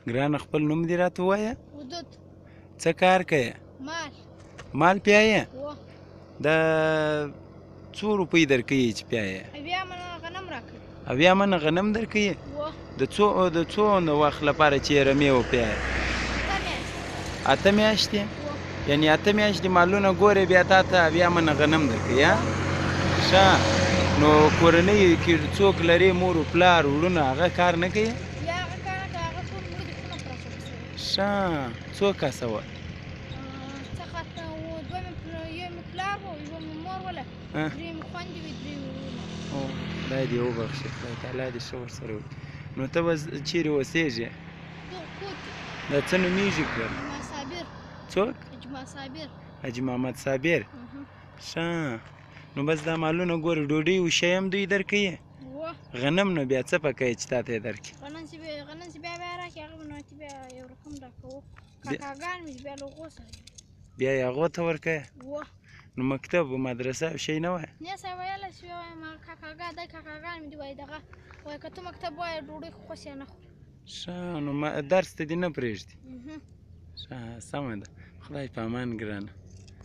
ګرانه خپل نوم دې راته ووایه. ودود. څه کار کوې؟ مال. مال پیایې؟ و. د څو روپۍ درکوي چې پیایې؟ 70 منه غنم راکوي. 70 منه غنم درکوي؟ و. د څو د وخت لپاره چې رمې وپیایې؟ 8 میاشتې. 8 میاشتې؟ و. یعنی 8 میاشتې مالونه ګورې، بیا تا ته 70 منه غنم درکوي. ها، ښه. نو کورنۍ کې څوک لرې؟ مور و پلار، وروڼه، هغه کار نه کوي؟ یا هغه کار نه کوي، هغه ټول مړه دي، خونه پرته سوي. ښه، څو کسه وه؟ څه خاطر و، دوه مې یو مې پلار و، یوه مې مور وله، درې مې خویندې وې، درې وروڼه. او خدای دې وبخښي، خدای تعالی دې ښه ورسره وکړي. نو ته به چیرې اوسېږې؟ دغه کور کې. دا څه نومېږي کور؟ جمعه صابر. څوک؟ جمعه صابر. حاجي محمد صابر. ښه، نو بس دا مالونه ګورې، ډوډۍ او شی هم دوی درکوي؟ و. غنم نو بیا څه پکوي چې تا ته یې درکړي؟ غنم چې بیا راکړي، هغه به نو چې بیا یو رقم راکوو. کاکاګان مې بیا له هغو سره. بیا یې هغو ته ورکوې؟ و. نو مکتب و مدرسه او شی نه وایې؟ نه صاحب، ویلی چې وایم، هغه کاکاګان دی، کاکاګان مې دي، وایي دغه وایي که ته مکتب وایې، ډوډۍ خو خوشې نه خوري. ښه، نو درس ته دې نه پرېږدي. ښه، سمه ده، خدای په امان ګرانه.